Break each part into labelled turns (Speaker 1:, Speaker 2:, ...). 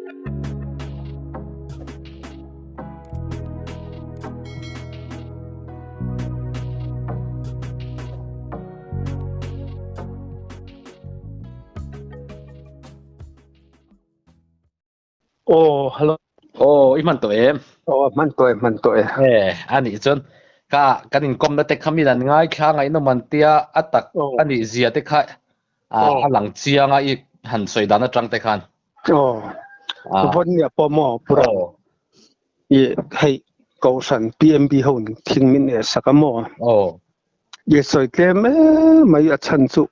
Speaker 1: Aw, hello.
Speaker 2: Aw, i hman tawh em?
Speaker 1: Aw, hman tawh e, hman tawh e.
Speaker 2: Eh, anih chuan ka kan inkawmna te kha min an ngaithla ngaihnawm an tia a tak anih zia te kha a lang chiang a i han sawi dan atang te khan.
Speaker 1: Aw, vawn nia pawh maw pura i hei kohhran PMB ho thing min eh sak a maw?
Speaker 2: Aw.
Speaker 1: I sawi tlem em mai a chhan chu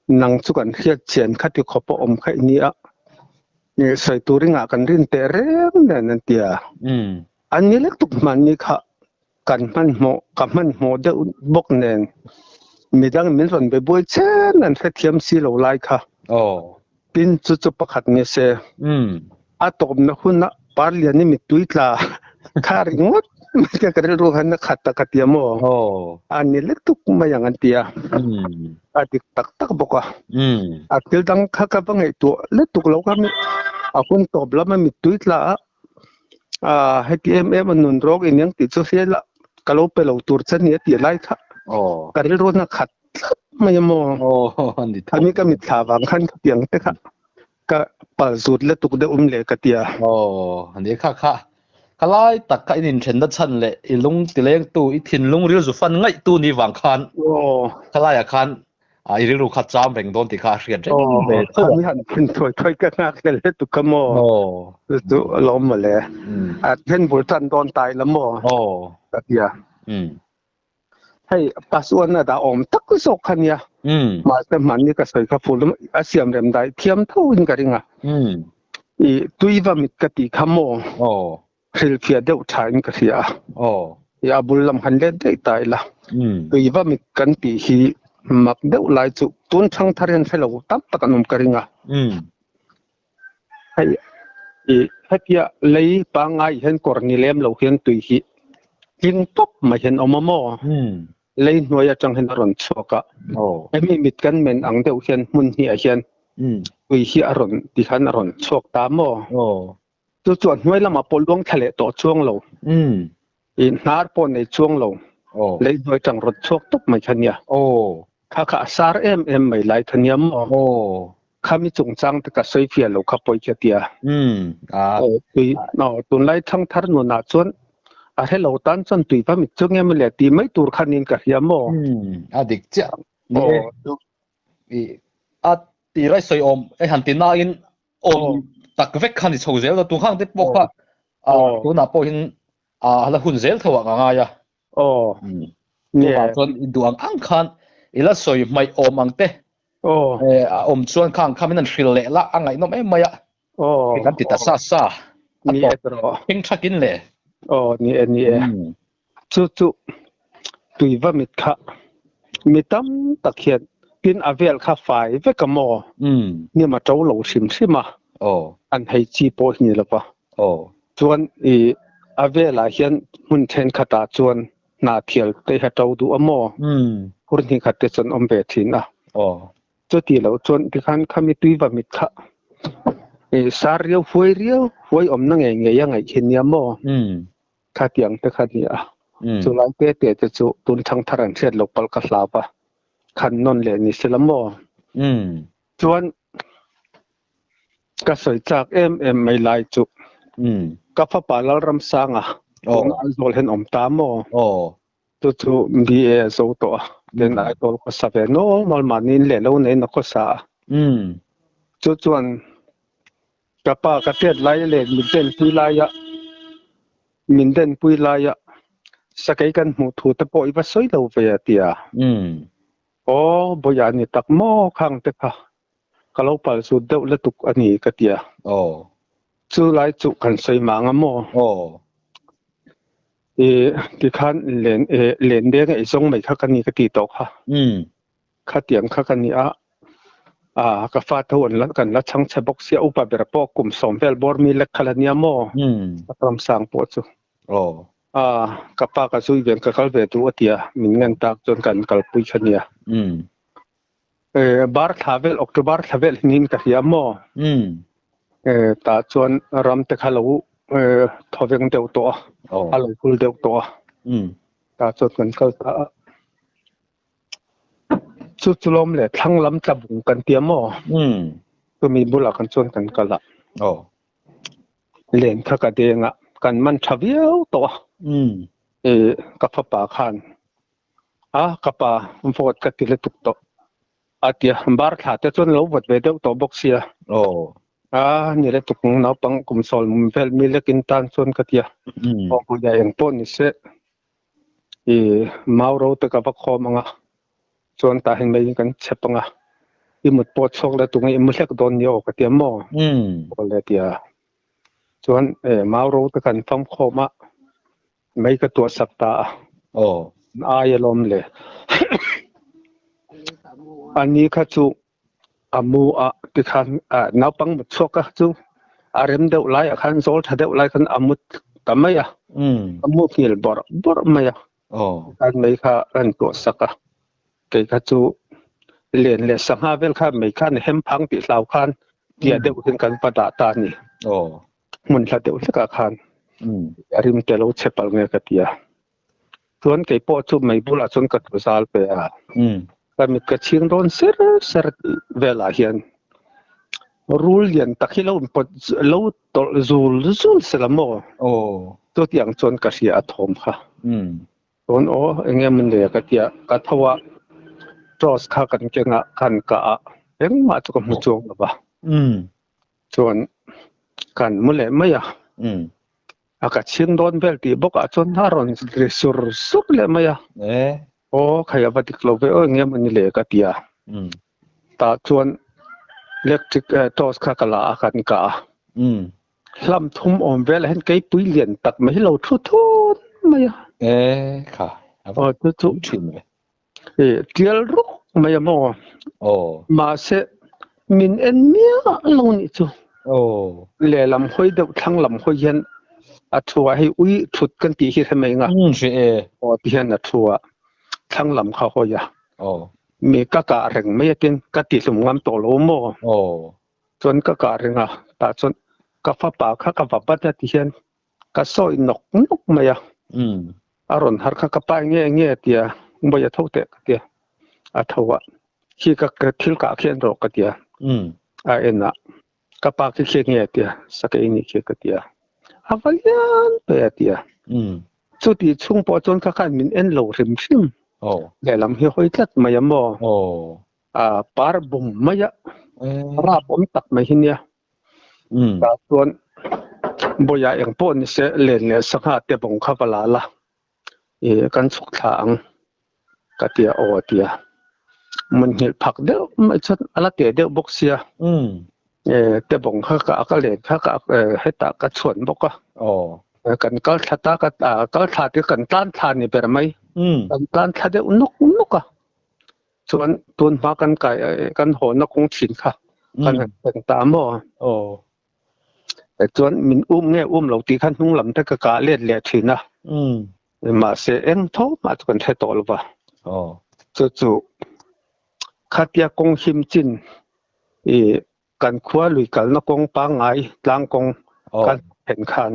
Speaker 1: nang chu kan hriat chian kha ti khawp a awm kha i nia. I sawi tur ingah kan rin teh reng nen an ti a. An ni lek tuk hmanni kha kan hmanhmawh ka hmanhmawh deuh bawk nen midang min rawn be buai chen an hrethiam si lo lai kha. Tin chu chu pakhat ni se. A tawpna huna Parlian i mittui tla kha ringawt mai kha ka rilru khan a khat tak a ti a maw? A ni lutuk mai ang an ti a. A dik tak tak bawk a. A thil dang kha ka va ngaihtuah lutuk lo kha a hun tawp lama mittui tla a, a heti em em a nun rawk in ang tih chu hria ila ka lo pe lo tur che ni a tih lai kha ka rilru na khat tlat mai a maw? Ani ka mitthla vang khan khatiang te kha ka pal zut lutuk deuh um leh ka ti a.
Speaker 2: Aw, ani kha kha ka lai tak kha in inthenna chhan leh i lung tilengtu i thinlung rilzu fan ngaihtu ni vang khan ka laiah khan i rilru kha cham reng dawn tih kha a hriat reng ve tho a.
Speaker 1: Aw, han thin thawi thawi ka nghak hlel lutuk kha maw? Chu chu a lawm mawle. A then bul tan dawn tai la maw? Ka ti a. Hei pasuan a dah awm tak zawk kha nia. Mahse hmanni ka sawi kha ful a siam rem dai thiam tho in ka ring a. I tuiva mit ka tih kha maw? Hrilhfiah deuh tha in ka hria a. I a bul lam han let daih ta ila. Tuiva mit kan tih hi mak deuh lai chu tun thang thar hian hre lo tam tak an awm ka ring a. Hei i hetia lei pangngai hian kawr ni lem lo hian tui hi tling tawp mai hian awm a maw? Lei hnuai atang hian a rawn chhuak a. Hemi mit kan men ang deuh hian hmun hnih ah hian tui hi a rawn ti khan a rawn chhuak ta maw? Chu chuan hnuai lamah pawh luang thla leh tawh chuang lo. I hnar pawh nei chuang lo. Lei hnuai tang rawn chhuak tawp mai kha nia. Kha kha a sar em em mai lai kha nia maw? Khami chungchang te ka sawi fiah lo kha pawi kha tia. Tui tunlai thangthar nunah chuan a hre lo tan chuan tui va mit chu nge maw le tih mai tur khanin ka hria maw?
Speaker 2: A dik chiah. Ni e. A tih rai sawi awm e han ti nain awm tak vek kha ni chho zel lo tu khang te pawh kha tunah pawh hin a la hun zel tho ah ka ngai a chuvang chuan i duh ang ang khan i la sawi hmaih awm ang te a awm chuan khang kha min han hrilh leh la a ngaihnawm em mai a kan ti ta sa sa a tawp thing thakin le
Speaker 1: ni e ni e Chu chu tui va mit kha mi tam tak hian tin a vel kha fai vek a maw? Hnim a to lo hrim hrim a, an hei chi pawh hi ni lo va. Chuan i a velah hian hmun thenkhatah chuan hna thial te hi a to duh a maw? Hur hnih khat te chuan awm ve thin a. Chuti loh chuan tikhan khami tui va mit kha i sar riau huai riau huai awmna ngei ngei a ngaih khi nia maw? Khatiang te kha ni a, chulai te te te chu tun thangthar an hriat loh palh ka hlau a, khan nawn leh ni se la maw? Chuan ka sawi chak em em mai lai chu ka fapa Lalramsanga tuna Aizawl hian awm ta maw? Chu chu BA a zo tawh a, then Aizawl khawsa ve normal mahni in leh lo neiin a khawsa a. Chu chuan Ka pa ka hriat lai leh min denpui laia min denpui laia sakei kan hmuh thu te pawh i va sawi lo ve a ti a. Aw bawiah ni tak maw khang te kha ka lo pal zut deuh lutuk a ni ka ti a. Chu lai chu kan sawi mang a maw? I tikhan len len deng ei zawng mai kha ka ni ka ti tawh kha. Khatiang kha ka ni a, ah ka fa tho an la kan la chhang chhe bawk sia upa ber pawh kum sawm vel bawr mi lek kha la nia maw a ramsang pawh chu ah ka pa ka zui ve ka kal ve duh a tia min ngen tak chuan kan kalpui kha nia bar thla vel October thla vel hinin ka hria maw. Tah chuan ram te kha lo thawveng deuh tawh a, a lo hul deuh tawh a. Tah chuan kan kal ta a. Chu chu lawm le thlang lam tla bung kan tia maw? Chumi bulah kan chuan kan kal a. Len kha ka deng a, kan man tha viau tawh a. Ka fapa khan a ka pa vote ka ti lutuk tawh. A tia bar thla te chuan lo vawt ve deuh tawh bawk sia.
Speaker 2: Aw.
Speaker 1: A ni le tuk naupang kum sawl vel mi lekin tan chuan ka tia. Aw puia eng pawh ni se i mau ro te ka va khawm anga chuan tah hin mai kan chep anga i mut pawh chhuak le tunge i mu hlek dawn ni aw ka tia maw. Aw le tia. Chuan e mau ro te kan fam khawm a Mei ka tuah sak ta a.
Speaker 2: Aw.
Speaker 1: Ai alawm le. Ani kha chu a mu a tikhan naupang mut chhuak kha chu a rem deuh lai ah khan zawl tha deuh lai khan a mut ta mai a. A mu nghil bawrh bawrh mai a.
Speaker 2: Aw.
Speaker 1: Khan mei kha an tuah sak a. Kei kha chu len leh sangha vel kha mei khan hem phang tih hlau khan tia deuh hin kan va dah ta a ni.
Speaker 2: Aw.
Speaker 1: Hmun hla deuh hlekah khan a rim te lo chhe palh nge ka ti a. Chuan kei pawh chu mei bulah chuan ka thu zal pe a. Ka mit ka chhing dawn ser ser velah hian rul lian tak hi lo inpawt lo tawlh zul zul se la maw? Chutiang chuan ka hria a thawm kha. Chuan aw eng nge maw le ka tia ka tho a torch kha kan keng a kan kah a engmah chu ka hmu chuang lo va. Chuan kan mu leh mai a. A ka chhing dawn vel tih bawk ah chuan a rawn ri sur sur leh mai a. Aw khai a va dik lo ve aw eng nge maw ni le ka ti a. Tah chuan electric torch kha ka la a kan kah a. Hlam thum awm vel ah hian keipui lian tak mai hi lo thu thut mai a. Aw chu chu tial ruk mai a maw? Mahse min en miah lo nih chu. Lehlam hawi deuh thlang lam hawi hian a thu a, hei ui thut kan tih hi hre mai nga. Aw ti hian a thu a, thlang lam kha hawi a. Mi ka kah reng mai a tin ka ti hlum ngam tawh lo maw? Chuan ka kah reng a, tah chuan ka fapa kha ka va bat a ti hian ka sawi nawk nawk mai a. A rawn har kha ka pai nge nge tia bawi a tho teh ka tia. A tho a, khi ka thil kah khian rawh ka tia. A en a, ka pa khi khi nge tia, sakei nih khi ka tia. A va lian pe a tia. Chuti chhung pawh chuan kha khan min en lo hrim hrim. Lehlam hi hawi tlat mai a maw. A par bum mai a, rap awm tak mai hi nia. Tah chuan bawiah eng pawh ni se len leh sangha te bawng kha va la la ih kan chhuk thla ang ka ti a aw a ti a. Mun nghilh phak deuh mai chuan a la teh deuh bawk sia te bawng kha ka ka len kha ka hetah ka chhuan bawk a. Kan kal thla ta ka kal thla te kan tlan thla ni ber mai. Kan tlan thla deuh nawk nawk a. Chuan tun hma kan kai kan hawnna kawng thin kha kan han thleng ta maw? Chuan min um nge um lo tih kha hnung lam te ka kah let leh thin a. Mahse eng tho mah chu kan hre tawh lo va. Chu chu khatia kawng him chin i kan khua lui kalna kawng pangngai tlang kawng kan thlen khan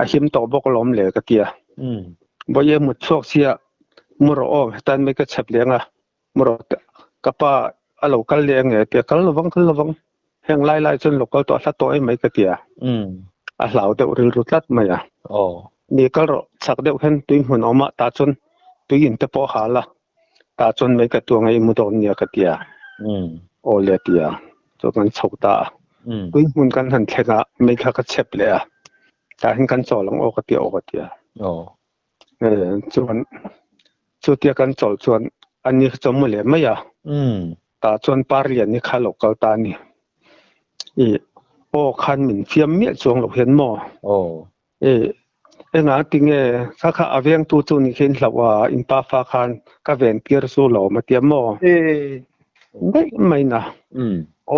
Speaker 1: a him tawh bawk alawm le ka tia. Vawi e mut chhuak sia mu rawh aw hetan mai ka chhep leng a mu rawh ka pa a lo kal leh ange tia kal lovang kal lovang heng lai lai chuan lo kal tawh a hla tawh em mai ka tia. A hlau deuh rilru tlat mai a. Ni kal rawh chak deuh hian tui hmun awm ah tah chuan tui in te pawh a hal a. Tah chuan mai ka tuang a i mu dawn nia ka ti a. Aw le a ti a. Chuan kan chho ta a. Tui hmun kan han thleng a, mei kha ka chep leh a. Tah hian kan chawl ang aw ka ti a aw ka ti a. Chuan chutia kan chawl chuan ani kha chu a mu leh mai a. Tah chuan Parliani kha lo kal ta a ni. I aw khan min fiam miah chuang loh hian maw? E, engah tinge kha kha a vengtu chu ni khin hlauh a, in pa fa khan ka ven tir chu lo ma tia maw?
Speaker 2: E.
Speaker 1: Daih mai na.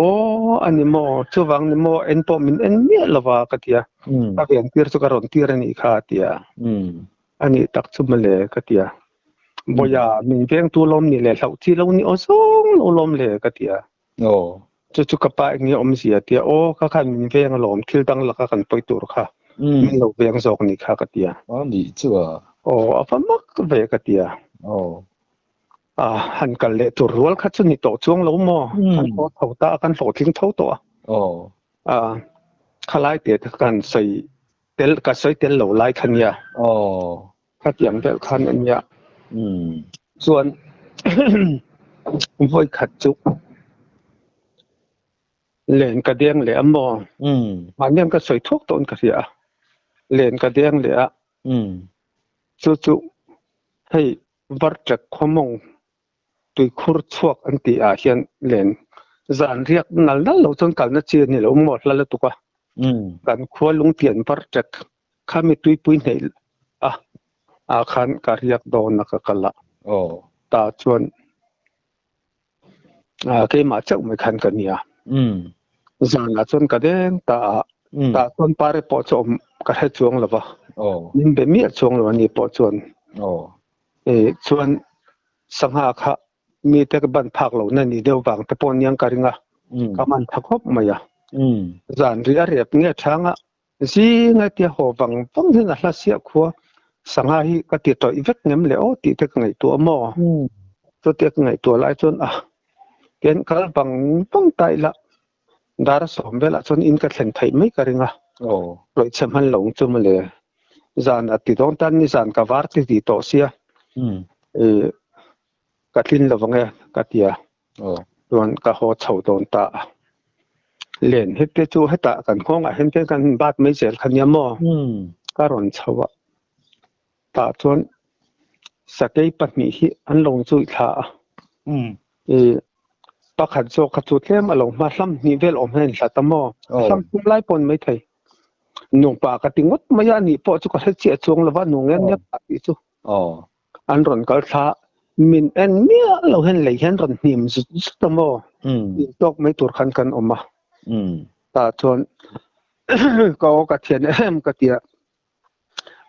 Speaker 1: Aw, a ni maw? Chuvang ni maw? En pawh min en miah lo va ka tia. Ka ven tir chu ka rawn tir a nih kha a tia. A nih tak chu mawle ka tia. Bawiha, min vengtu lawm ni le hlauh chi lo ni aw zawng lo lawm le ka tia.
Speaker 2: Aw.
Speaker 1: Chu chu ka pa eng nge awmzia tia aw ka khan min veng alawm thil dang laka kan pawi tur kha min lo veng zawk ni kha ka tia.
Speaker 2: A nih chu a.
Speaker 1: Aw a va mak ve ka tia.
Speaker 2: Aw.
Speaker 1: A han kal leh tur rual kha chu ni tawh chuang lo maw? Kan haw tho ta a kan hlawhtling tho tawh a.
Speaker 2: Aw.
Speaker 1: A khalai te kha kan sawi tel ka sawi tel lo lai kha nia.
Speaker 2: Aw.
Speaker 1: Khatiang deuh khan a nia. Chuan vawi khat chu len ka deng leh a maw? Mahni hian ka sawi thuak tawhin ka hria a. Len ka deng leh a. Chu chu hei Varṭek khawmawng tuikhur chhuak an tih ah hian len zan riak nal nal lo chuan kalna chi a ni lo maw hla lutuk a. Kan khua lungtian Varṭek khami tuipui hneih a ah khan ka riak dawn a ka kal a. Tah chuan keimah chauh mai khan ka nia. Zanah chuan ka deng ta a, tah chuan pare pawh chu awm ka hre chuang lo va, min be miah chuang lo a ni pawh chuan. Chuan sangha kha mite ka ban phak lo na ni deuh vang te pawh niang ka ring a, ka man tha khawp mai a. Zan ri a rep nge chang a, zinga tia haw vang vang hian a hla siah khua sangha hi ka ti tawih vek ngem le aw tih te ka ngaihtuah maw? Chutia ka ngaihtuah lai chuan a tian kal vang vang ta ila dar sawm velah chuan in ka thlen theih mai ka ring a, tawih chhe hman lo ang chu mawle. Zan a ti dawn tan ni zan ka var ti ti tawh sia ka tlin lo ang e ka ti a. Chuan ka haw chho dawn ta a. Len hete chu hetah kan nghawngah hian te kan bat mai zel kha nia maw? Ka rawn chho a. Tah chuan sakei pahnih hi an lo zui thla a. Pakhat zawk kha chu tlem a lo hma hlam hnih vel awm hian a inhlat a maw? Hlam thum lai pawh a ni maithei. Nupa ka ti ngawt mai a, anih pawh chu ka hre chiah chuang lo va, nu nge nia pa tih chu. An rawn kal thla min en miah lo hian lei hian rawn hnim zut zut a maw? In tawk mai tur khan kan awm a. Tah chuan ka aw ka thian em ka ti a,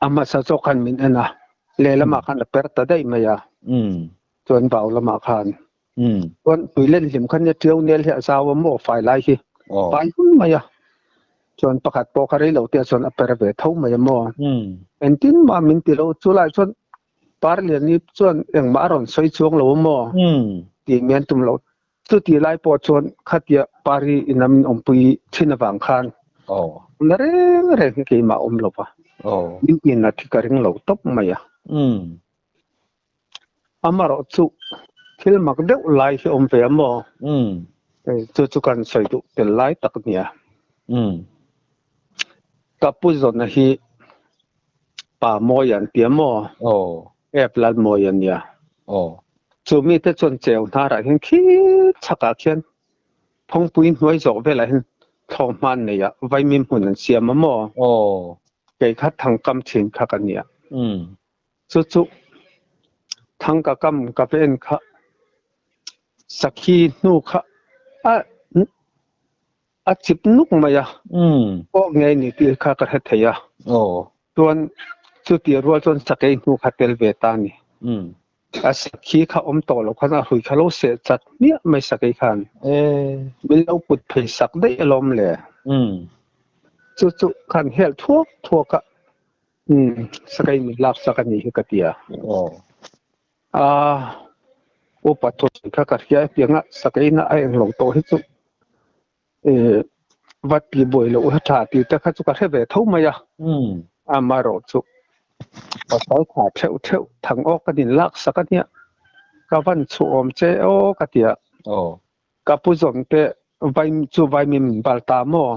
Speaker 1: a hmasa zawk khan min en a, lehlamah khan a per ta daih mai a, chuan vau lamah khan. Chuan tui len hlim khan nia ṭiau nel hi a zau a maw fai lai hi fai hun mai a. Chuan pakhat pawh kha rei lo te ah chuan a per ve tho mai a maw. Engtin mah min ti lo chu lai chuan Parliani chuan engmah a rawn sawi chuang lo a maw tih mian tum lo. Chuti lai pawh chuan khatia Pari ina min awmpui thin avang khan na reng reng hi keimah a awm lo va, min ti nat hi ka ring lo tawp mai a. Amarawh chu thil mak deuh lai hi awm ve a maw? Chu chu kan sawi duh tel lai tak nia. Ka pu zawna hi pa mawi an ti a maw? Ep lal mawi a nia. Chu mite chuan cheu hnarah hian khi chhakah khian phawngpui hnuai zawk velah hian thlawhhma an nei a, vaimim hmun an siam a maw? Kei kha thangkam thin kha ka nia. Chu chu thang ka kam ka ven kha sakhi hnu kha a a chip nuk mai a, aw ngei ni tih kha ka hre thei a. Chuan chutih rual chuan sakei hnu kha tel ve ta a ni. A sakhi kha awm tawh loh khan a hrui kha lo seh chat hmiah mai sakei khan. Min lo put phei sak daih alawm le. Chu chu khan helh thuak thuak a. Umm, sakai min lak sak a nih hi ka ti a. Aaa, upa thusawi kha ka hria hetiang a, sakai na a englo tawh hi chu eh va ti buai loh a tha tih te kha chu ka hre ve tho mai a. Amaherawh chu pasal tha theuh theuh thang awk ka nin lak sak a nia, ka van chhuah awm che aw ka ti a. Ka pu zawm te vai chu vai min bal ta maw?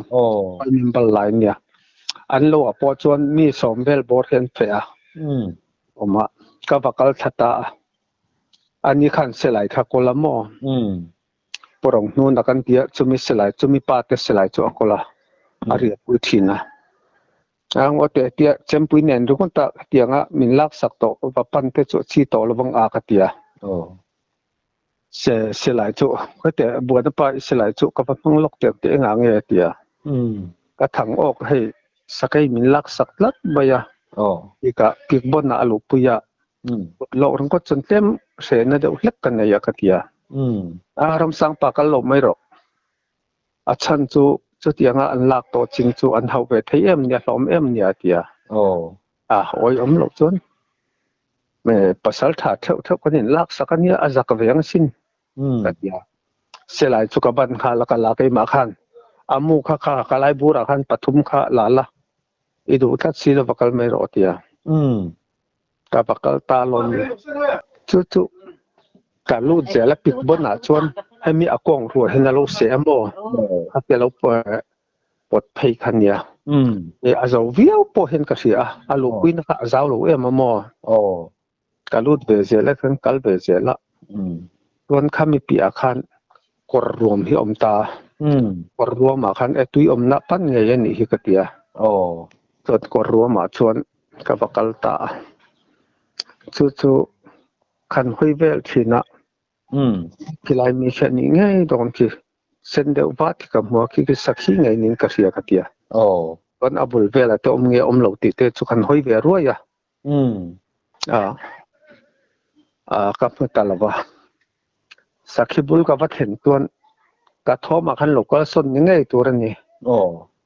Speaker 1: Vai min bal lai nia. An lo ah pawh chuan mi sawm vel bawr hi an feh a. Awm a, ka va kal thla ta a. Ani khan silai kha kawl a maw? Pawrong hnun a kan ti a, chumi silai, chumi pa te silai chu a kawl a, a riahpui thin a. Ang aw teh tia chempui nen ringawt a hetiang a min laksak tawh va pan te chu a chi tawh lovang a ka ti a. Se silai chu hete buaina pa i silai chu ka va hmang lawk teh teh engah nge a ti a. Ka thang awk hei sakei min lak sak tlat mai a. Tikah pik bawn ah a luhpui a. Loh ringawt chuan tlem hrehna deuh hlek ka nei a ka ti a. A ramsang pa kal lo mai rawh. A chhan chu chutianga an lak tawh chin chu an hauh ve thei em nia hlawm em nia tia. A awi awm loh chuan pasal tha theuh theuh kan in lak sak ania a zak ve ang sin ka tia. Silai chu ka ban nghal a ka la keimah khan a mu kha kha ka lai burah khan pathum kha la la i duh tlat si lova kal mai rawh tia. Ka va kal ta lo ni. Chu chu ka lut zel a pik bawn ah chuan hemi a kawng ruah hian a lo seh a maw a ti lo pawt phei kha nia. E a zo viau pawh hian ka hria a, a luhpuina kha a zau lo em a maw. Ka lut ve zel a kan kal ve zel a. Chuan khami piah ah khan kawr ruam hi a awm ta a. Kawr ruam ah khan e tui awmna pan ngei a nih hi ka ti a. Chuan kawr ruam ah chuan ka va kal ta a. Chu chu khan hawi vel thin a. Khilai mi khi a nih ngei dawn khi. Sen deuh vat khi ka hmu a, khi khi sakhi ngei niin ka hria ka ti a. Chuan a bul velah te awm nge awm lo tih te chu khan hawi ve ruai a. A ka hmu ta lo va. Sakhi bul ka va thlen chuan ka thawmah khan lo kal sawn ni ngei tur a ni.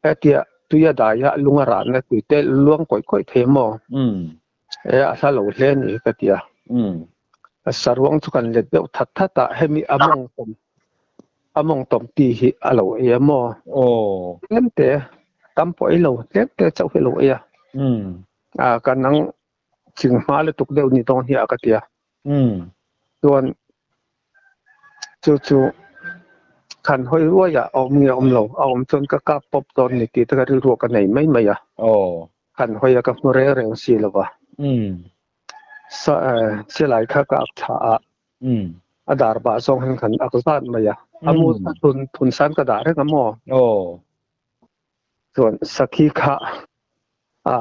Speaker 1: Hetia tuia daia lung a rahna tui te luang kawih kawih thei maw? E a hla lo hle a ni ka ti a. Saruang chu kan let deuh that that a, hemi a mawng tawm a mawng tawm ti hi a lo ei a maw? Tlem te tam pawh ei lo, tlem te chauh hi a lo ei a. Ka nang ching hma lutuk deuh ni dawn hi a ka ti a. Chuan chu chu khan hawi ruai ah a awm nge awm lo, a awm chuan ka kap pawp dawn ni tih te ka rilru ka nei mai mai a. Khan hawi a ka hmu reng reng si lo va. Silai kha ka ak thla a, a dar bah zawng hian khan ak zat mai a. A mu kha thun san ka dah reng a maw? Chuan sakhi kha a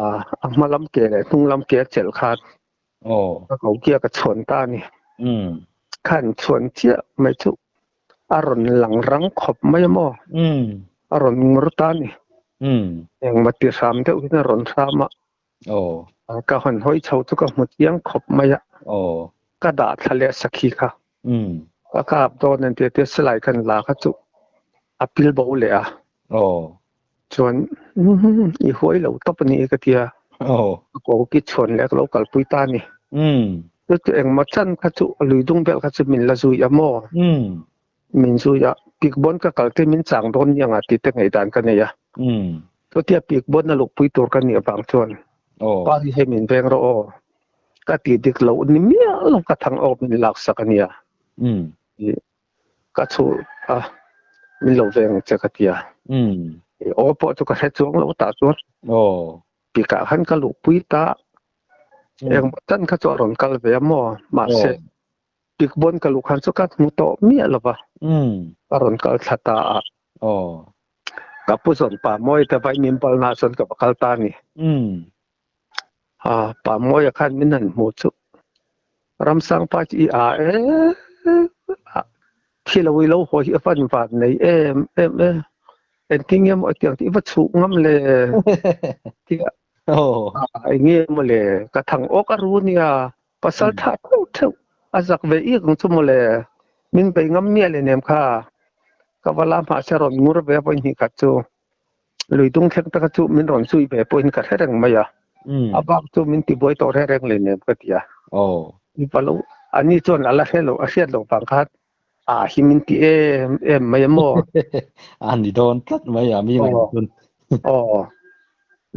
Speaker 1: hma lam ke leh hnung lam ke a chelh khan ka ko kia ka chhuan ta a ni. Khan chhuan chiah mai chu a rawn lang rang khawp mai a maw? A rawn ngur ta a ni. Engmah ti hram deuh hian a rawn hram a. Ka hawn hawi chho chu ka hmu chiang khawp mai a. Ka dah thla leh sakhi kha. Ka kap dawn an tia tia silai khan la kha chu a pil bo leh a. Chuan i huai lo tawp a ni ka tia. Ka ko ki chhuan leh ka lo kalpui ta a ni. Chu chu engmaw chan kha chu lui dung vel kha chu min la zui a maw? Min zui a, pikbawn ka kal te min chang dawn nia nga tih te ngaihdan ka nei a. Chutia pikbawn a luhpui tur ka nih avang chuan Pari hei min veng rawh aw, ka tih dik loh ni miah lo ka thang awk min lak sak a nia. Ka chhuh a, min lo veng ang che ka ti a. Aw pawh chu ka hre chuang lo tah chuan pikah khan ka luhpui ta. Engmaw tan kha chu a rawn kal ve a maw? Mahse Tikbawn ka luh khan chu ka hmu tawh miah lo va, ka rawn kal thla ta a. Ka pu zawn pa mawi te vaimim palna chuan ka va kal ta a ni. Pa mawia khan min han hmu chu Ramsang pa chu i a e, thi lo i lo haw hi a van van nei em em e, engtin nge maw tiang tih va chhuh ngam le tia eng nge maw le ka thang awk a ru nia. Pasal tha theuh theuh a zak ve ik ang chu mawle. Min bei ngam miah leh nem kha. Ka va la hmah se rawn ngur ve a vawi hnih khat chu. Lui dung thleng taka chu min rawn zui ve pawhin ka hre reng mai a. A bak chu min tibuai tawh reng reng leh nem ka ti a. I va lo, ani chuan a la hre lo, a hriat loh vang khan a hi min ti em em mai a maw.
Speaker 2: A ni dawn tlat mai a mi ngaih chuan.
Speaker 1: Aw.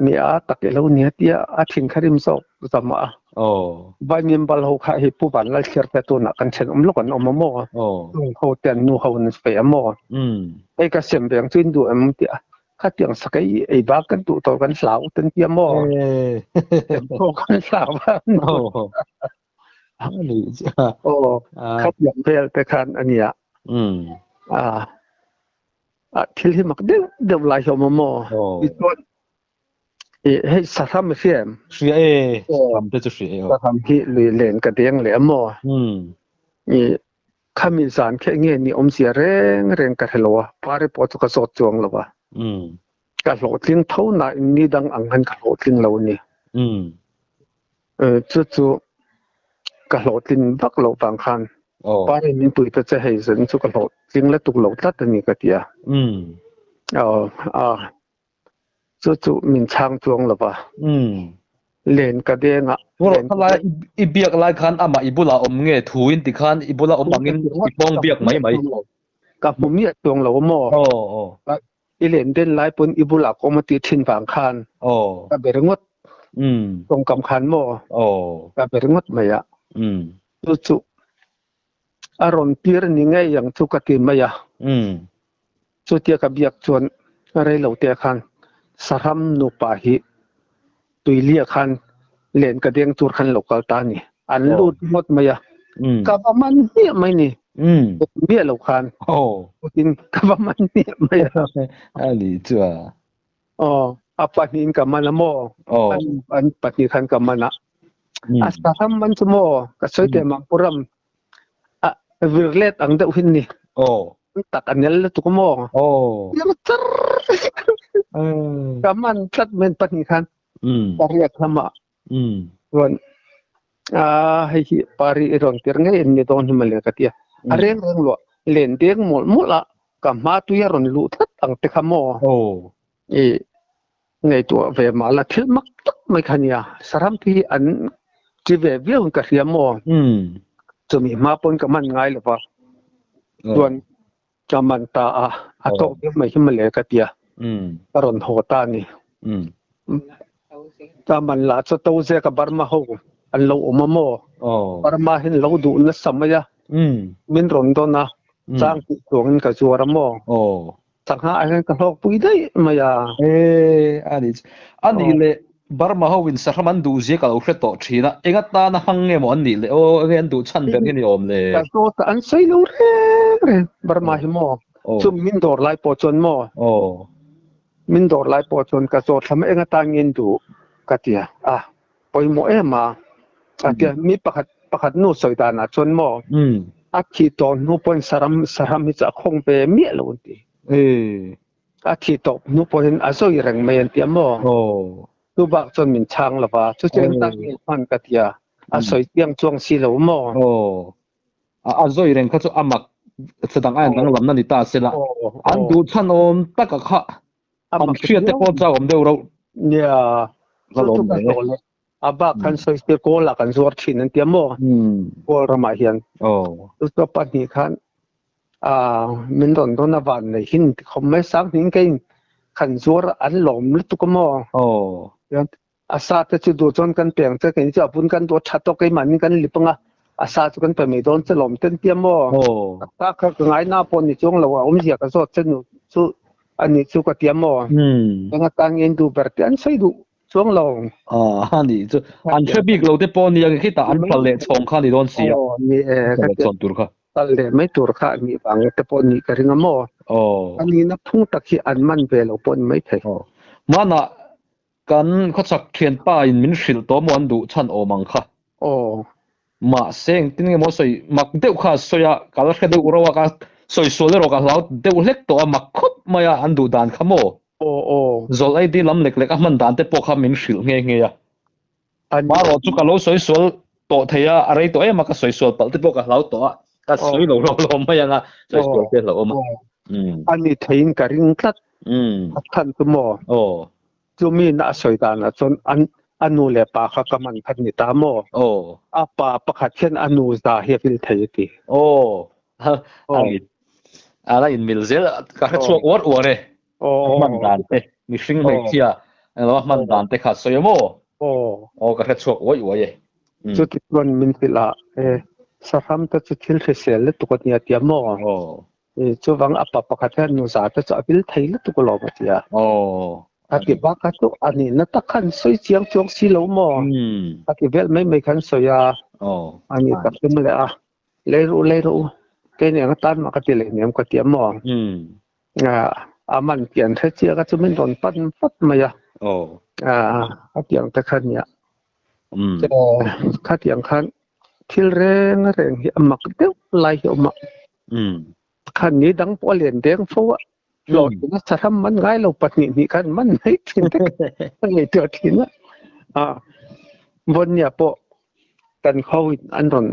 Speaker 1: Mi a tak i lo nia tia a thin kha rim zawk zam a. Vaimim bal ho kha hei Pu Vanlalthlir te tunah kan then awm lawk an awm a maw. Chung ho te an nu ho an fe a maw. Hei ka sem veng chu in duh em tia khatiang sakei ei bak kan duh tawh kan hlau ten tia maw. Sem pawh kan hlau a. Aw khatiang vel te khan a nia. Thil hi mak deuh deuh lai hi a awm a maw? Tichuan hei sahram a hria em?
Speaker 2: Hria e, sahram te chu hria e aw.
Speaker 1: Sahram hi lui len ka deng leh a maw? Khami zan khi enge ni awmzia reng reng ka hre lo a, pari pawh chu ka zawt chuang lo a. Ka hlawhtling tho nain ni dang ang khan ka hlawhtling lo a ni. Chu chu ka hlawhtlin vak loh vang khan Pari min pui ta che hei zan chu ka hlawhtling la tuk lo tlat a ni ka ti a. Aw a chu chu min chhang chuang lo va. Len ka deng a.
Speaker 2: Len lai i biak lai khan ama i bula awm nge thu in ti khan i bula awm angin i pawng biak mai mai.
Speaker 1: Ka hmu miah chuang lo maw.
Speaker 2: Aw aw.
Speaker 1: I len den lai pawn i bula ka awm a tih thin vang khan.
Speaker 2: Aw.
Speaker 1: Ka be ringawt. Tawngkam khan maw.
Speaker 2: Aw.
Speaker 1: Ka be ringawt mai a. Chu chu a rawn tir ni ngei ang chu ka ti mai a. Chutia ka biak chuan rei lo te khan Saram nupa hi tuilia khan len ka deng tur khan lo kal ta a ni. An lut ngawt mai a. Ka va man hmiah mai ni. Miah lo khan. Tin ka va man hmiah mai a.
Speaker 2: A ni chu a.
Speaker 1: Aw, a pahnihin ka man a maw? An pahnih khan ka man a. A Saram man chu maw? Ka sawi teh Mangpuram a virlet ang deuh hin ni. Tak a nel lutuk maw? Yang char. Ka man tlat men pahnih khan. Pariat lama. Chuan a hei hi pari i rawn tir ngei an ni dawn hi mawle ka ti a. A reng reng luah len deng mawlh mawlh a ka hma tui a rawn luh tlat ang te kha maw? I ngaihtuah ve mah la thil mak tak mai kha nia. Saram te hi an ti ve viau in ka hria maw? Chumi hma pawn ka man ngai lo va. Chuan ka man ta a, a tawk viau mai hi mawle ka ti a. Ka rawn haw ta a ni. Ka man lah chu to zek a Burma ho an lo awm a maw? Burma hian lo duh nasa mai a. Min rawn dawn a, chang tih chuangin ka zuar a maw? Sangha ah hian ka hlawk pui daih mai a.
Speaker 2: E, a ni chu. A nih leh Burma ho in sahram an duh zia ka lo hre tawh thin a, eng atana hmang nge maw an nih le aw, enge an duh chhan ber nge ni awm le?
Speaker 1: Ka zawt a, an sawi lo reng reng Burma hi maw? Chu min dawr lai pawh chuan maw? Min dawr lai pawh chuan ka zawt thlam a, eng atan nge an duh ka ti a, a pawimawh em a, a ti a, mi pakhat pakhat nu sawi danah chuan maw a thih tawh hnu pawhin saram saram hi chu a khawng ve miah lo an ti. A thih tawh hnu pawhin a zawi reng mai an ti a maw? Chu bak chuan min chhang lo va, chu chu engtan nge hman ka ti a, a sawi chiang chuang si lo maw?
Speaker 2: A zawi reng kha chu a mak chudang a danglamna ni ta se la, an duh chhan awm taka kha an hriat te pawh chak awm deuh rauh.
Speaker 1: Nia, chu chu ka zawh leh. A bak khan sawi se kawl ah kan zuar thin an tia maw? Kawl ramah hian. Chu chu pahnih khan min rawn dawn a van nei hin ti khawp mai sang hning keiin khan zuar an lawm lutuk a maw? A sa te chu duh chuan kan peng che kei chu a vun kan duh tha tawk keimahni kan lip anga a sa chu kan pe mai dawn che lawm ten tia maw? Tak tak kha ka ngai na pawh ni chuang lo a awmzia ka zawt che nu chu a nih chu ka tia maw? Eng atan nge in duh ber tih an sawi duh chuang lo.
Speaker 2: A ni chu an hre bik lo te pawh nia khitah an pal leh chhawng kha ni dawn si a.
Speaker 1: Ni e ka
Speaker 2: tia chhawn tur kha.
Speaker 1: Pal leh mai tur kha a nih vang te pawh nih ka ring a maw? A nihna phung tak hi an man ve lo pawh ni mai thei.
Speaker 2: Hmanah kan khawchhak thianpa in min hrilh tawh maw an duh chhan awm ang kha. Mahse engtin nge maw sawi mak deuh kha a sawi a, ka la hre deuh rauh a, ka sawi sual erawh ka hlau deuh hlek tawh a, mak khawp mai a an duh dan kha maw? Zawlh ID lam lek lek a hman dan te pawh kha min hrilh nghe nghe a. Marawh chu ka lo sawi sual tawh thei a, a rei tawh em a, ka sawi sual palh te pawh ka hlau tawh a, ka sawi lo hlawh hlawh mai ang a, sawi sual te hlauh awm a.
Speaker 1: A ni theiin ka ring tlat. A chhan chu maw? Chumi na a sawi danah chuan an a nu leh pa kha ka man khat ni ta maw? A pa pakhat hian a nu za hi a vil thei a ti.
Speaker 2: A la inmil zel ka hre chhuak uar uar e. Hman dan te mihring hmeichhia englo a hman dan te kha sawi a maw? Aw ka hre chhuak uai uai e.
Speaker 1: Chuti chuan min hrilh a e sahram te chu thil hrisel lutuk a nia tia maw? Chuvang a pa pakhat hian nu za te chu a vil thei lutuk alawm a ti a. A ti bak kha chu a nihna tak khan sawi chiang chuang si lo maw? A ti vel mai mai khan sawi a. A ni tak hlim leh a. Lei ru lei ru kei nen atan mah ka ti leh hniam ka ti a maw? A man pian hre chiah kha chu min rawn pan vat mai a. A tiang te kha nia. Khatiang khan thil reng reng hi a mak deuh lai hi a awm a. Khan ni dang pawh a lian deng fo a. Hlawhtling a sahram man ngai lo pahnih hnih khan man mai thin te ka ngaihtuah thin a. Vawnnia pawh kan kho in an rawn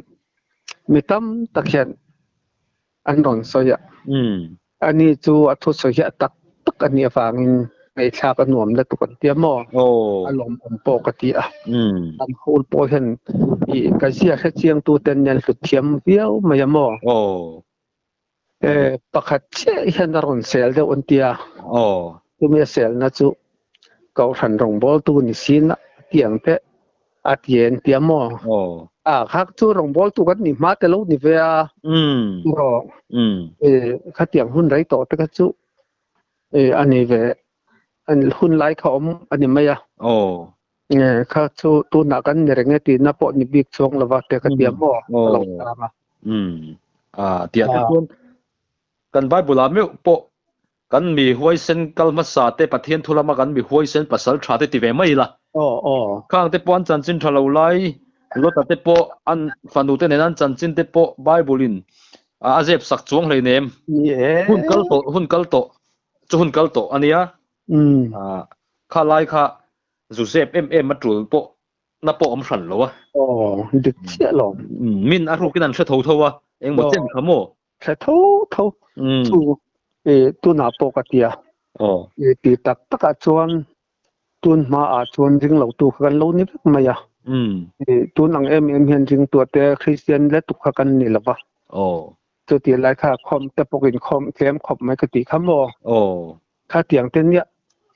Speaker 1: mi tam tak hian an rawn sawi a. Ani chu a thusawi hi a tak tak. tak a nih avangin ngaihthlak a nuam lutuk an tia maw? A lawmawm pawh ka ti a. Kan hall pawh hian ih ka zia hre chiang tu ten nen hlut thiam viau mai a maw? Pakhat chiah hian a rawn sel deuh an tia. Chumi a selna chu Kohhran rawngbawltu ni sin a tiang te a ti an tia maw? A khak chu rawngbawltu kan ni hma te lo ni ve a. Rawh. Khatiang hun rei tawh te kha chu a ni ve an hun lai kha awm a ni mai a. Kha chu tunah kan ni reng e tihna pawh ni bik chuang lova te ka tia maw a lo tang a.
Speaker 2: A tiah te chuan kan Bible ah meuh pawh kan mi huaisen kal hmasa te Pathian thu lama kan mi huaisen pasal tha te ti ve mai ila. Khang te pawh an chanchin tha lo lai Lota te pawh an fanu te nen an chanchin te pawh Bible in a zep sak chuang hleinem. Hun kal tawh hun kal tawh chu hun kal tawh a nia. Kha lai kha zu zep em em a tul pawh na pawh awm hran lo a.
Speaker 1: Aw, dik chiah lo.
Speaker 2: Min a rukin an hre tho tho a, engmaw chen kha maw?
Speaker 1: Hre tho tho. Chu tunah pawh ka tia. Ti tak takah chuan tun hmaah chuan ring lo tu kha kan lo ni vek mai a. Tun ang em em hian ringtua te Kristian let tuk kha kan ni lo va. Chuti lai kha khawm te pawhin khawm tlem khawp mai ka tih kha maw? Khatiang te nia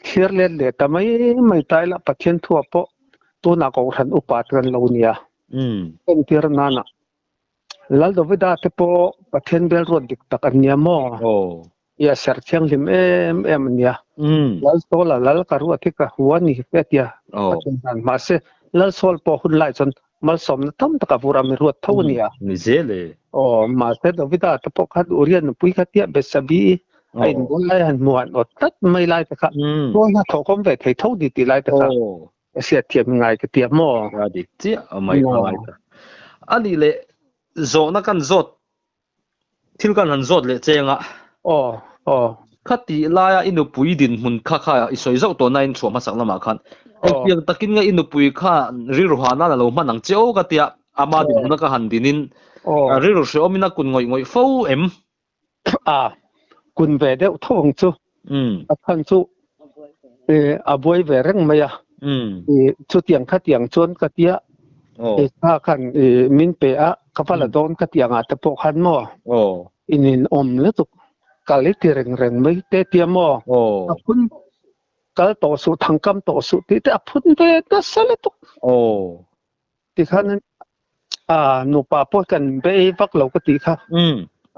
Speaker 1: thlir let leh ta mai mai ta ila Pathian thua pawh tunah Kohhran upa te kan lo nia. Entir nana Lal Davida te pawh Pathian bel ruat dik tak an nia maw? Ia ser thianghlim em em an nia. Lal Saul-a lal ka ruat hi ka hua ni te a tia Pathian hian. Mahse Lal Saul pawh hun lai chuan malsawmna tam tak a vur a mi ruat tho a nia.
Speaker 2: Ni zel e.
Speaker 1: Aw, mahse Davida te pawh khan Uria nupui kha tia Betsabi a inbual lai han hmuh han awt tlat mai lai te kha tual hna thawhkawm ve thei tho ni tih lai te kha ka hriat thiam ngai ka tia maw?
Speaker 2: A dik chiah a mai kha ngai ta. A nih leh zawhna kan zawt thil kan han zawt leh cheng a.
Speaker 1: Aw, aw.
Speaker 2: Khatih laia i nupui dinhmun kha kha i sawi zauh tawh nain chhuah hmasak lamah khan engtiang takin nge i nupui kha rilru hah nan a lo hman ang che aw ka tia ama dinhmuna ka han dinin rilru hrehawmin a kun ngawih ngawih fo em?
Speaker 1: A kun ve deuh tho ang chu. A chhan chu a buai ve reng mai a. Chutiang khatiang chuan ka tia kha khan min pe a ka va la dawn ka tiang ah te pawh khan maw in in awm lutuk kal i ti reng reng mai te tia maw a phun kal tawh suh thangkam tawh suh tih te a phun ve nasa lutuk. Tikhan a nupa pawh kan bei vak lo ka tih kha.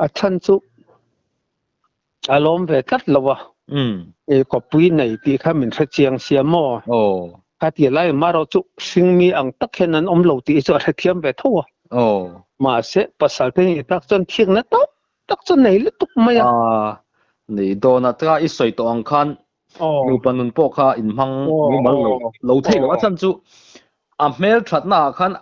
Speaker 1: A chhan chu a lawm ve tlat lo a. E kawppui nei tih kha min hre chiang sia maw? Kha ti lai marawh chu hringmi ang tak hian an awm lo tih hi chu a hrethiam ve tho a. Mahse pasal te ni tak chuan thikna tam tak chu nei lutuk mai a.
Speaker 2: Nei dawn a, tlai i sawi tawh ang khan Nupa nun pawh kha inhmang mumal lo lo theih lo. A chhan chu a hmel thatna ah khan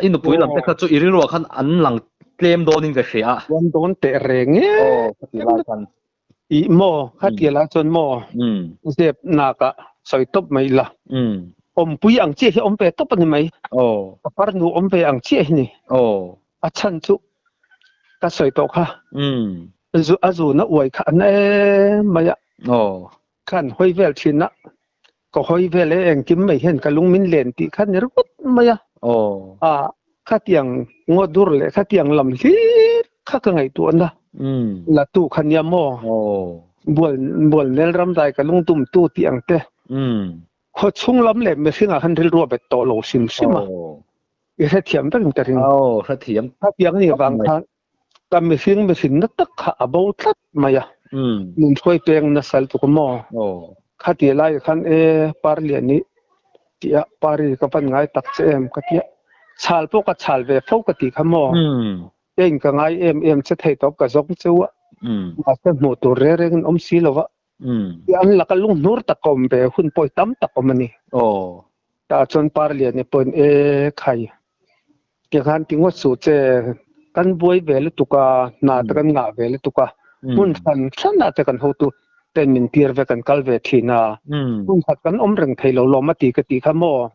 Speaker 2: i nupui lam te kha chu i rilru ah khan an lang tlem dawnin ka hria a.
Speaker 1: Tlem dawn teh reng e.
Speaker 2: Aw khati lai khan.
Speaker 1: Ih maw khati lai chuan maw zep nak ah sawi tawp mai ila. Awmpui ang chiah hi awm ve tawp a ni mai. Ka farnu awm ve ang chiah hi ni. A chhan chu ka sawi tawh kha. Zu a zun a uai kha an em mai a. Khan hawi vel thin a. Ka hawi vel e engkim mai hian ka lung min len tih kha ni ringawt mai a. A khatiang ngaw dur leh khatiang lam hlir kha ka ngaihtuahna la tu kha nia maw. Bual bual nel ram dai ka lung tum tu tih ang te. Khaw chhung lam leh mihring ah khan rilru a bet tawh lo hrim hrim a. I hrethiam vek in ka ring.
Speaker 2: Hrethiam.
Speaker 1: Khatiang ni vang khan Ka mihring mihrinna tak kha a bo tlat mai a, min hruai peng nasa lutuk a maw? Khati lai khan e Parliani tih a Pari ka van ngai tak che em ka ti a, chhal pawh ka chhal ve fo ka ti kha maw? Keiin ka ngai em em che thei tawp ka zawng cheu a, mahse hmuh tur reng rengin awm si lo va, an laka lunghnur tak ka awm ve hun pawi tam tak awm a ni. Tah chuan Parliani pawhin e khai Tikhan ti ngawt suh che, kan buai ve lutuk a, hna te kan ngah ve lutuk a, hmun hran hran ah te kan hotu ten min tir ve kan kal ve thin a, hmun khat kan awm reng thei lo lawm a ti ka tih kha maw?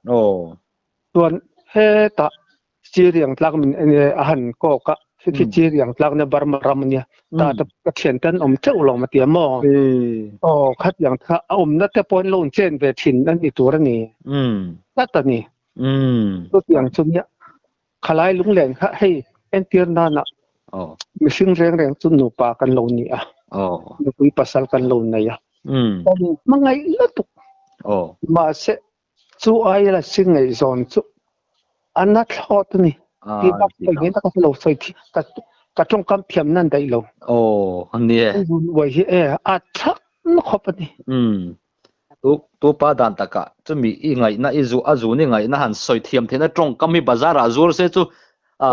Speaker 1: Chuan hetah Syriang tlak min a han kawk a, Khi khi chi riang tlak na Burma ram ania ta ta ka thian ten awm teuh lo ma tia maw aw khat yang kha a awm na te pawh lo chen ve thin an ni tur ani tlat ani chu tiang chu nia khalai lunglen kha hei entir nana mihring reng reng chu nupa kan lo ni a nupui pasal kan lo nei a hmangaih lutuk mahse Chu ai la si ngaihzawn chu a na thlawt a ni. Ti bak sawi ngei tak a lo sawi thi ka ka tawngkam thiam nan daih lo.
Speaker 2: Aw a ni e.
Speaker 1: Zun uai hi e a thak na khawp a ni.
Speaker 2: Umm. Tu tu pa dan takah chumi i ngaihna i zu a zun i ngaihna han sawi thiam theihna tawngkam hi bazar ah zuar se chu a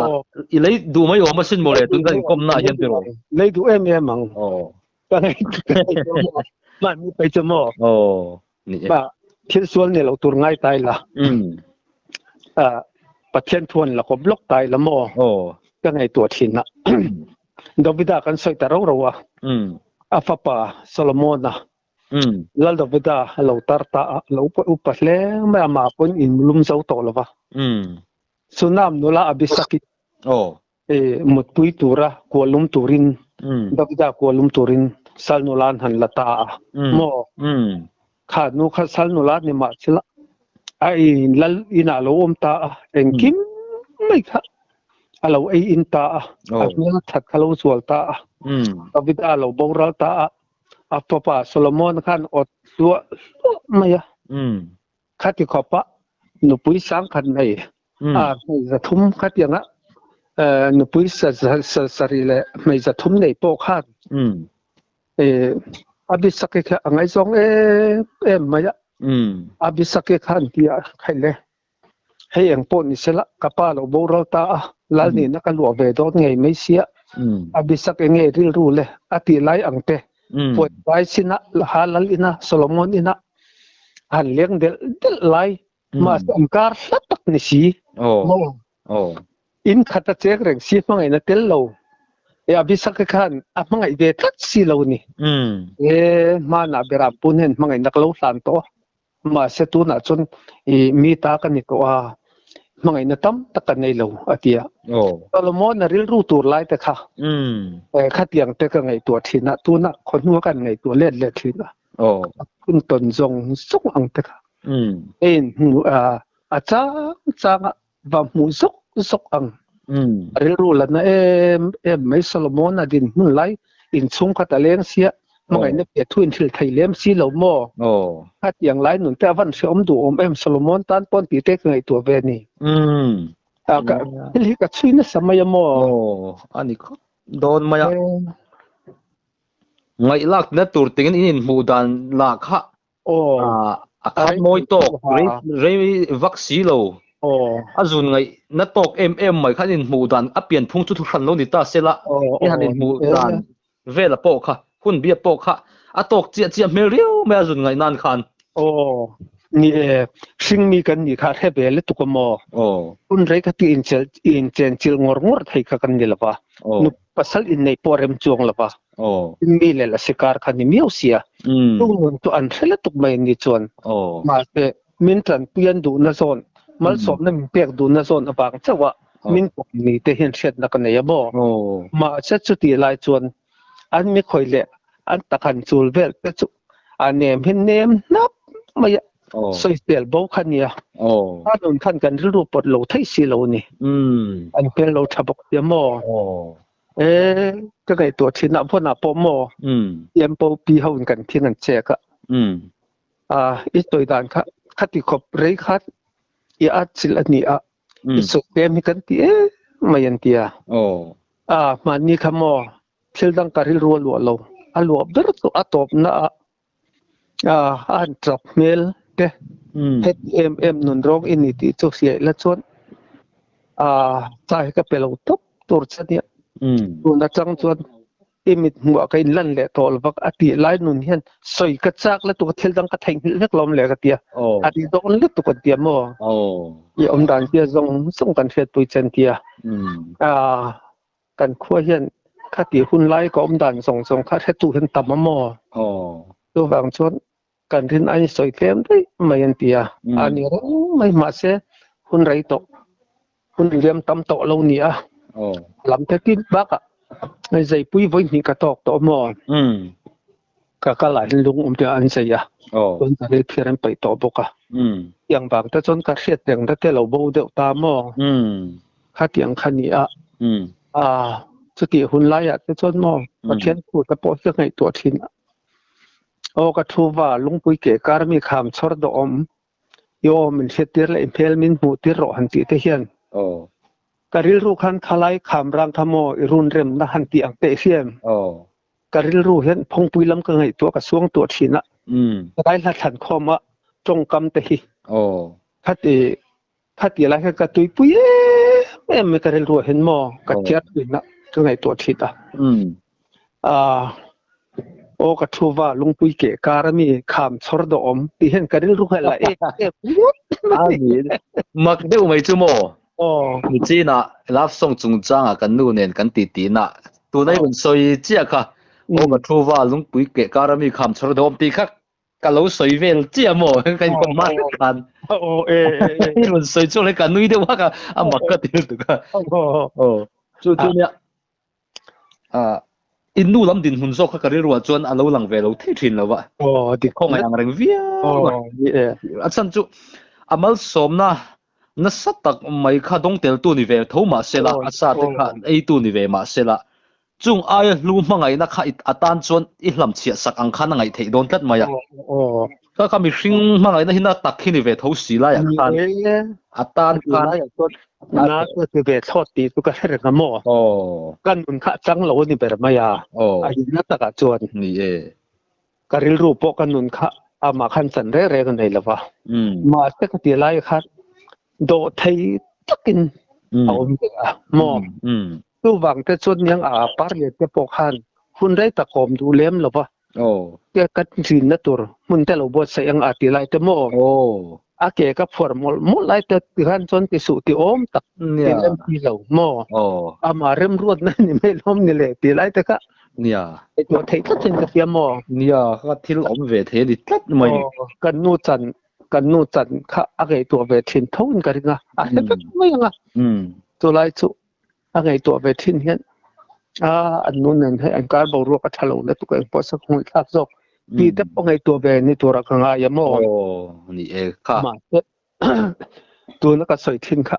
Speaker 2: i lei duh mai awm asin mawle tun kan inkawmna ah hian tiraw.
Speaker 1: Lei duh em em ang.
Speaker 2: Aw.
Speaker 1: Ka ngaihtuah mahni pai chu maw.
Speaker 2: Aw. Ni e.
Speaker 1: Ba thil sual ni lo tur ngai tai la. A Pathian thuan la ko block tai la maw.
Speaker 2: Aw.
Speaker 1: Ka ngaihtuah thin a. Davida kan sawi ta ro ro a. A fapa Solomona. Lal Davida a lo tar ta a, lo upa upa hle mai a, amah pawhin in lum zo tawh lo va. Sunam nula Abisaki.
Speaker 2: Aw.
Speaker 1: Mutpui tura kualum turin Davida kualum turin sal nula an han la ta a maw kha nu kha sal nula ni mah chila a in lal inah lo awm ta a engkim mai kha a lo ei in ta a a hmel that kha lo zual ta a Davida lo boral ta a a fapa Solomon khan awt hluah hluah mai a Khati khawpa nupui sangkhat nei a hmei zathum khatianga nupui sarih leh hmei zathum nei pawh khan Abisaki kha a ngaihzawng em em mai a. Abisaki khan ti a khai le hei eng pawh ni sela ka pa lo boral ta a lal nihna ka luah ve dawn ngei mai sia Abisaki nge rilru le a tih lai ang te puan vai sina ha lal ina Solomon ina han leng delh delh lai mahse an kar hla tak ni si in khat a chek reng si hmangaihna tel lo e Abisaka khan a hmangaih ve tlat si lo ni e hmanah beram pun hian hmangaihna ka lo hlan tawh mahse tunah chuan i mi ta ka ni tawh a hmangaihna tam tak ka nei lo a ti a Solomon a rilru tur lai te kha khatiang te ka ngaihtuah thin a tunah khawhnua kan ngaihtuah let leh thin a Hun tawn zawng zawng ang te kha ein hmu a chang chang a va hmuh zawk zawk ang. A rilru la na em em mai Solomon a din hmun lai inchhung khat a leng sia hmangaihna piah thu in hrilh thei lem si lo maw? Khatiang lai nun te a van hreawm duh awm em Solomon tan pawn tih te ka ngaihtuah ve a ni. Thil hi ka chhui nasa mai a maw?
Speaker 2: A ni khawp dawn mai a. Ngaihlakna tur tingin in inhmuh dan lah kha a khat mawi tawk rei vak si lo. A zun ngaihna tawk em em mai kha an inhmuh dan a pianphung chu thuhran lo ni ta se la, i han inhmuh dan vela pawh kha hun bia pawh kha a tawk chiah chiah hmel riau mai a zun ngaih nan khan.
Speaker 1: Ni e, hringmi kan nih kha hre ve lutuk a maw? Hun rei kha ti inchen chilh ngawr ngawr thei kha kan ni lo va. Pasal innei pawh rem chuang lo va, mi leh la sikar kha ni miau sia. Chung nun chu an hre lutuk mai ni chuan. Mahse, min tanpui an duhna zawn, malsawmna min pek duhna zawn avang chauh a min pawm ni te hian hriatna ka nei a maw? Mahse, chutih lai chuan an mi khawi leh an tak han chul vel te chu a nem hi nem hnap mai a, sawisel bo kha nia. A nun khan kan rilru pawt lo thei si lo ni. An hmel lo tha bawk sia maw? E, ka ngaihtuah thin ah vawn ah pawh maw? Tiam po pi ho in kan thing an chek a. A, i sawi dan kha khati khawp rei khan i at chilh a ni a. I sawi tlem hi kan ti em mai an ti a. A, hmanni kha maw? Thil dang ka rilru a luah lo, a luah ber chu a tawpna ah a han tap hmel te heti em em nun rawng i ni tih chu hriaih la chuan chai ka pe lo tawp tur che nia. Tun atang chuan i mit hmuh ah ka inlan leh tawh lo vak a tih lai nun hian sawi ka chak lutuk a thil dang ka theihnghilh vek lawm le ka tia. A ti dawn lutuk an tia maw? I awm dan tia zawng zawng kan hriatpui che an tia. Kan khua hian khati hun lai ka awm dan zawng zawng kha hretu hian tam a maw? Chuvang chuan kan rin a insawi tlem daih mai an ti a. A ni reng mai mahse hun rei tawh, hun liam tam tawh lo ni a. Lam te tin bakah zeipui vawi hnih ka tawk tawh maw? Ka kal ah hian lung awm te an zei a, chuan ka ril phiar an paih tawh bawk a. Tiang vang te chuan ka hriat reng na te lo bo deuh ta maw? Khatiang kha ni a, chutih hun laiah te chuan maw Pathian thu te pawh hi ka ngaihtuah thin a. Aw ka thu va lungpui keh kar mi kham chhawr dawh awm i aw min hriat tir leh i hmel min hmuh tir rawh han tih te hian ka rilru khan khalai kham rang kha maw i run rem na han tih ang teh hian ka rilru hian phawngpui lam ka ngaihtuah ka suang tuah thin a ka hla thlan khawm a tawngkam te hi khati khati lai khan ka tuipui em em mai ka rilru ah hian maw ka thiar thin a ka ngaihtuah thin a aw ka thu va lungpui keh kar ami kham chhawr dawh awm tih hian ka rilru kha la em em
Speaker 2: mak deuh mai chu maw Nichin ah love song chungchang ah kan nu nen kan ti tih na tuna i rawn sawi chiah kha aw ka thu va lungpui keh kar ami kham chhawr dawh awm tih kha ka lo sawi vel chiah maw ka inkawm hma vek khan i rawn sawi chu ka nui deuh hak a a mak ka ti lutuk a aw chu chu nia in nu lam dinhmun zawk kha ka rilru ah chuan a lo lang ve lo thei thin lo va khawngaih ang reng viau a a chhan chu a malsawmna nasa tak mai kha dawng tel tu ni ve tho mahsela a sa te kha ei tu ni ve mahsela Chung aia hlu hmangaihna kha i atan chuan i hlamchhiah sak ang khan a ngaih theih dawn tlat mai a. Kha kha mihring hmangaihna hi na tak hi ni ve tho si laiah khan a tan khan
Speaker 1: na chu ti ve thlawt tih chu ka hre reng a maw? Ka nun kha a chang lo a ni ber mai a, a inna takah chuan.
Speaker 2: Ni e.
Speaker 1: Ka rilru pawh ka nun kha amah khan chan reng reng a nei lo va. Mahse ka ti lai khan dawhthei takin a awm ve a maw? Chuvang te chuan niang a par lian te pawh khan hun rei tak awm duh lem lo va. Tia ka rinna tur hmun te lo buatsaih ang a ti lai te maw? A ke ka phuar mawlh mawlh lai te tikhan chuan ti suh ti awm tak ti lem ti lo maw? Amah remruatna ni mai lawm ni le ti lai te kha
Speaker 2: Nia.
Speaker 1: Ngaihtuah theih tlat hian ka hria maw?
Speaker 2: Nia, ka thil awm ve thei a ni tlat mai.
Speaker 1: Kan nu chan kan nu chan kha a ngaihtuah ve thin tho in ka ring a, a hre vek mai ang a. Chulai chu a ngaihtuah ve thin hian a an nu nen hei an kar boruak a tha lo lutuk a engpawh sak hmuih thlak zawk tih te pawh ngaihtuah ve ni turah ka ngai a maw?
Speaker 2: Aw ni e kha.
Speaker 1: Mahse tuna ka sawi thin kha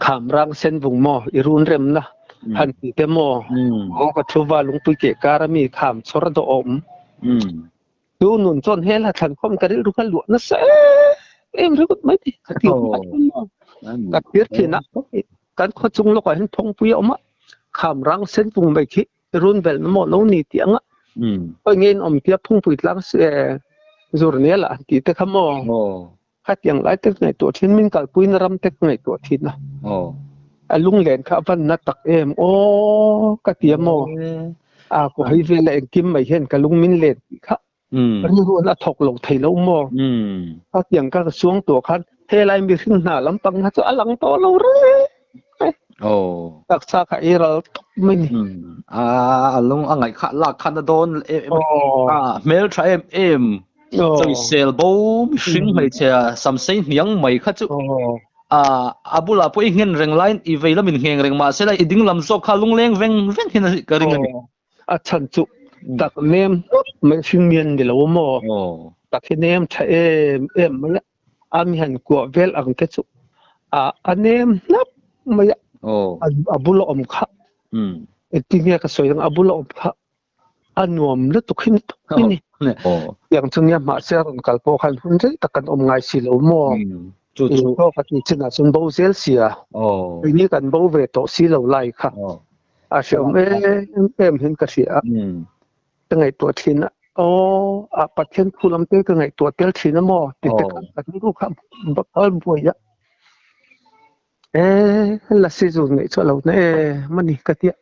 Speaker 1: kham rang sen vung maw i run remna han ti te maw aw ka thu va lungpui keh kar ami kham chhawr dawh awm. Chu nun chuan hel ha thlan khawm ka rilru kha luah nasa em em ringawt mai ti. Ka ti ka thlir thin a kan khaw chung lawkah hian thawngpui a awm a kham rang sen vung mai khi run velh na maw lo ni tih anga khawi nge in awm tia phungpui tlang zur nel ah an tih te kha maw khatiang lai te ka ngaihtuah thin min kalpui na ram te ka ngaihtuah thin a a lunglen kha a van na tak em aw ka ti a maw a ku hei vel a engkim mai hian ka lung min len tih kha rilru an a thawk lo thei lo maw khatiang ka suang tuah khan helai mihring hna lampang kha chu a lang tawh lo reng mai taksa kha ei ral tawp mai ni
Speaker 2: a lung a ngaih kha lak khan a dawn em a hmel tha em em Sawisel bo mihring hmeichhia samsei hniang mai kha chu a bulah pawh i nghen reng laiin i vei lamin ngheng reng mah se la i ding lam zawk kha lungleng veng veng hian ka ring a ni.
Speaker 1: A chhan chu tak nem hnawt mai hring mian ni lo maw? Tak hi nem tha em em mai a, a mi han kuah vel ang te chu a nem hnap mai a, a bula awm kha engtin nge ka sawi ang a bula awm kha A nuam lutuk hi ni tawp mai ni. Tiang chu nia mahse a rawn kal pawh khan hun rei tak kan awm ngai si lo maw?
Speaker 2: Chu chu.
Speaker 1: Aw ka tih chinah chuan bo zel sia. Keini kan bo ve tawh si lo lai kha. A hreawm em em hian ka hria a. Ka ngaihtuah thin a, aw a Pathian thu lam te ka ngaihtuah tel thin a maw tih te khan ka rilru kha a kal buai a. E la si zun ngaih chu a lo na em a ni ka tia.